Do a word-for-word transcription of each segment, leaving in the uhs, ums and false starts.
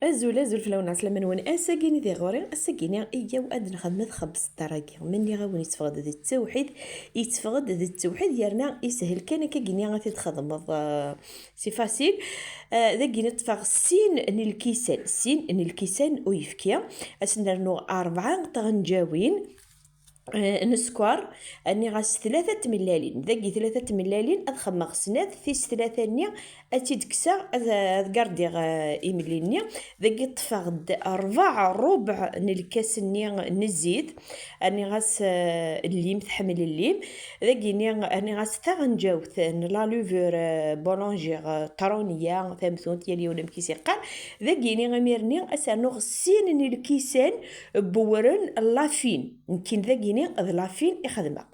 Azul, azul fell-awen, ɛeslama-nwen. Ass-agi-ni di ɣur-i, ass-agi-ni iyyaw ad nxedmet xebṣeṭṭar-agi. Ma nniɣ-awen yetteffeɣ-d d ttewḥid, yetteffeɣ-d d ttewḥid, yerna yeshel kan akka-gini ad t-id-txedmeḍ, euh, c'est facile. Euh, dagi-ni ṭṭfeɣ sin n lkisan, sin n lkisan n uyefki, ad sen-rnuɣ rebɛa tɣenǧawin, eh, n sskeṛ, rniɣ-as tlata tmellalin. Dagi tlata tmellalin, ad xemmeɣ snat, tis tlata-nni ad tt-id-kkseɣ, ad, ad gardiɣ, eh, imli-nni. Dagi ṭṭfeɣ-d rebɛa, ṛebɛ n lkas-nni n zzit, rniɣ-as, eh, llim, tḥemmel llim. Dagi-ni rniɣ-as taɣenǧawt n la levure, eh, boulangère, eh, ṭruniya, tamtunt, yal yiwen amek i s-iqqar. Dagi-ni imir-nni ad s-rnuɣ sin n lkisan n wewren n lafin. Nekkin dagini d lafin i xedmeɣ.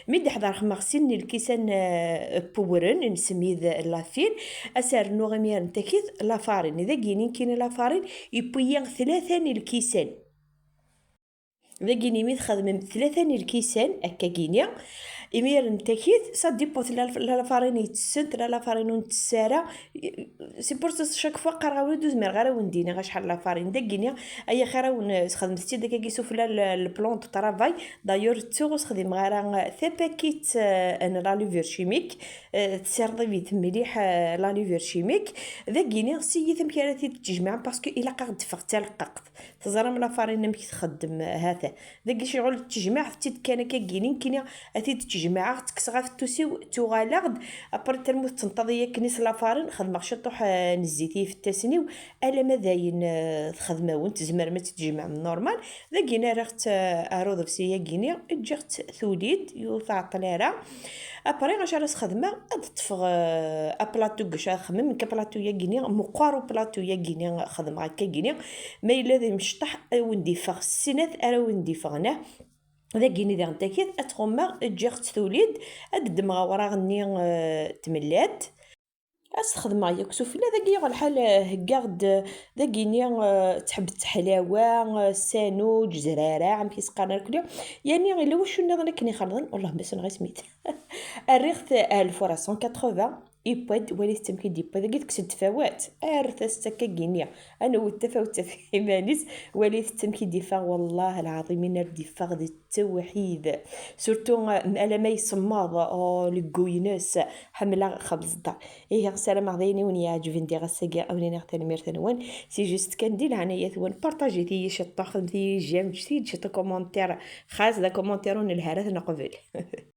Mi d-ḥḍer xedmeɣ sin n lkisan, eh, n wewren, nsemmi d lafin, ad s-rnuɣ imir n takit lafarin. Dagini nekkini lafarin yewwi-yi tlata n lkisan. Dagini mi txedmem tlata n lkisan, akka gini, imir n takit, ça dépend, tella la lafarin yettessent, tella lafarin ur nettess ara. C'est pour ça, chaque fois qqareɣ-awen-d ur zmireɣ ara wen-d-iniɣ acḥal lafarin. Dagini, ay axir awen, eh, sxedmet-tt-id akkagi sufella le, le plan de travail. D'ailleurs, ttuɣ ur sxedimeɣ ara, eh, tapakit, eh, n la levure chimique. Eh, tessirḍibit mliḥ, eh, la levure chimique. Dagini, siyit amek ara t-id-tjemɛem, parce que ilaq ad ɣ-d-teffeɣ d taleqqaqt. Teẓram lafarin amek txeddem, eh, ha-t-a. Dagi ccɣel ttejmaɛeɣ-tt-id kan akka gini, nekkini ad t-id-ttejmaɛeɣ, ttekkseɣ ɣef tussi-w, ttuɣaleɣ-d. Après, termu tettenṭaḍ-iyi akken s lafarin, xedmeɣ ciṭuḥ, eh, n zzit i yifettasen-iw, alamma d ayen, eh, txedmem-awen, tzemrem ad tt-tjemɛem normal. Dagini rriɣ-tt, eh, ar uḍebsi-yagini, ǧǧiɣ-tt tuli-d, ur tɛeṭṭel ara. Après, acu ara s-xedmeɣ? Ad ṭṭfeɣ, eh, aplaṭu deg acu ara xedmeɣ, nekk aplaṭu-yagini, meqqer uplaṭu-yagini xedmeɣ akka-gini. Ma yella d imecṭaḥ, ad wen-d-iffeɣ snat ara wen-d-iffɣen, ah. Dagini diɣen takit, ad tɣummeɣ, ǧǧiɣ-tt tuli-d, ad ddmeɣ awraɣ-nni, eh, tmellat. Ad s-xedmeɣ yakk sufella, dagi yuɣ lḥal, eh, heggaɣ-d, eh, dagini, eh, tḥebbet teḥlawa, eh, sanuǧ, zraraɛ, amek i s-qqaren irkelli. Yani, illa wacu nniḍen akken ixelḍen, wellah ma ssneɣ isem-it. Rriɣ-t ar lfur à cent quatre-vingts, iwwa-d, walit amek i d-iwwa. Dagi tekkes-d tfawat, ar tasa akka gini. Ad newwet tafawet ɣef iman-is, walit amek i d-iffeɣ, wellah lɛaḍim, in ar d-iffeɣ d ttewḥid. Surtout, eh, alamma isemmaḍ, oh, leggu-ines, ḥemmleɣ xebzeṭṭa. Ihi, ssarameɣ d ayen i wen-iɛeǧben diɣ ass-agi, a wen-iniɣ tanemmirt-nwen. C'est juste kan di leɛnaya-twen, partajit-iyi ciṭṭaḥ, xedmet-iyi j'aime, ǧǧet-iyi-d ciṭ commentaire, xas d akomantir ur nelhi ara ad t-neqbel.